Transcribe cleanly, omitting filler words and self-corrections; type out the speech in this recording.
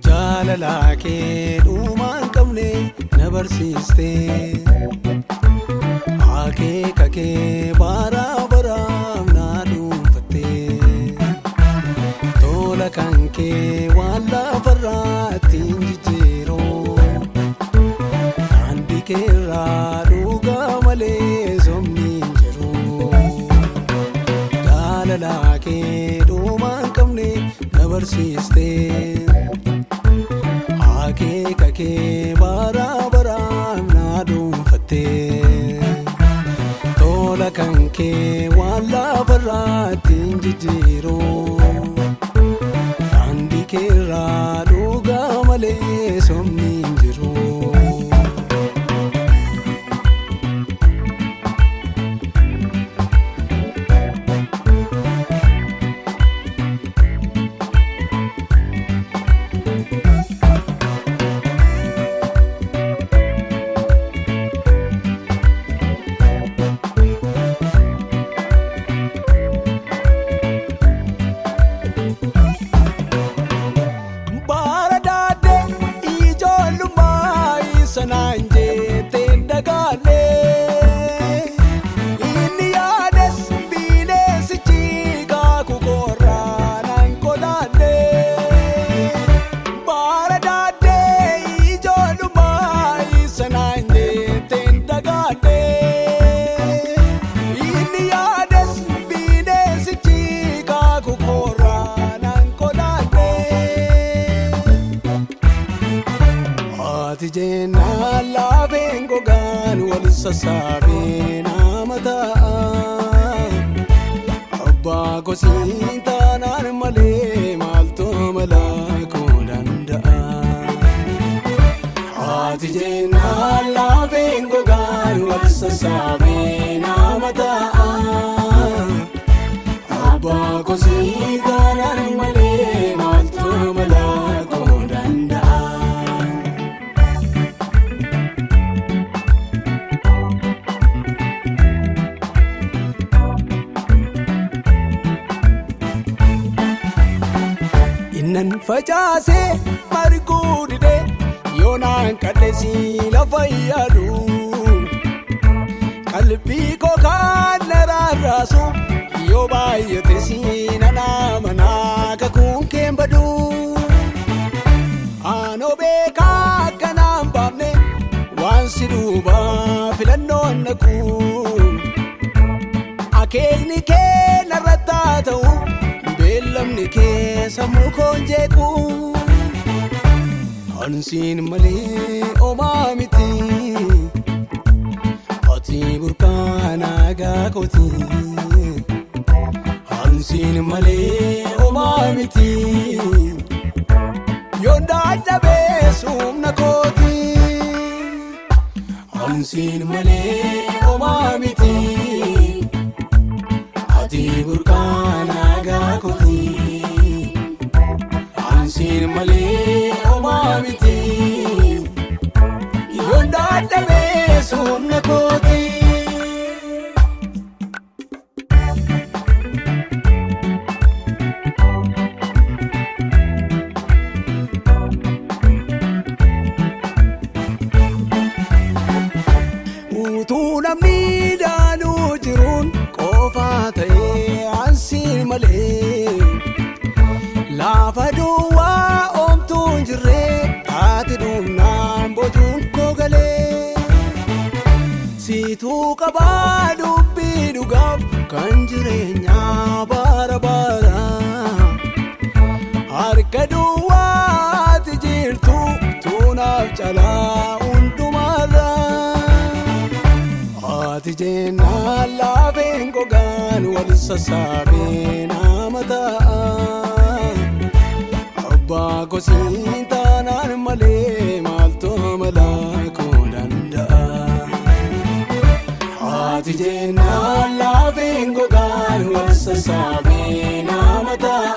Jaalalaa kee dhumaa hin qabne na barsiiste. Akeeka kee bara baraaf na dhuunfatte. Tola kan kee waan lafarratti hin jijjiiru. Daandii keerraa dhugaa malee somni hin jiru. Jaalalaa kee dhumaa hin qabne na barsiiste. Akeeka kee bara baraaf na dhuunfatte. Tola kan kee waan lafarratti hin jijjiiru. Daandii keerraa dhugaa malee somni hin jiru. Baara daadee ijoollummaa sanaan jettee dagaalee. Inni yaades bineensichi kaakuu korraa naan qolaanee. Baara daadee ijoollummaa sanaan jettee dagaalee. Inni yaades bineensichi kaakuu korraa naan qolaanee. Ati jennaan laafeen gogaan wal sassaabee nama ta'a. Abbaa kosii taanaan malee maaltu malaa koo danda'a. Ati jennaan laafeen gogaan wal sassaabee nama ta'a. Abbaa kosii taanaan malee maaltu malaa koo danda'a. Innan facaasee marguu didee yoonaan qalleessii lafa yaadu. Qalbii koo kan na rarraasu yoo baay'ate siina manaa kakuun keen badu. Anoo beekaa akkanaan baafne waan si duuba filannoon naqu. Akeekni kee narratti haa ta'u beellamni kee sammuu koon jeequ. Ansiin malee homaa miti. Ati burqaan kooti. Ansiin malee homaa miti. Yoon dadhabee humna kooti. Ansiin malee homaa miti. Ati burqaan kooti. Ansiin malee homaa miti. Yoon dadhabee humna kooti. Utuu namni daanuu jiruun qofaa ta'ee ansiin malee lafa duwwaa oomtuu hin jirre taate dhumnaan bojuun koo galee. Siituu qabaa dubbii dhugaaf kan jireenyaa bara bara. Harka duwwaati jirtu tuunaaf calaa hundumarra. Ati jennaan laafeen gogaan wal sassaabee nama ta'a. Abbaa kosii taanaan malee maaltu malaa koo danda'a. Ati jennaan laafeen gogaan wal sassaabee nama. Mataa.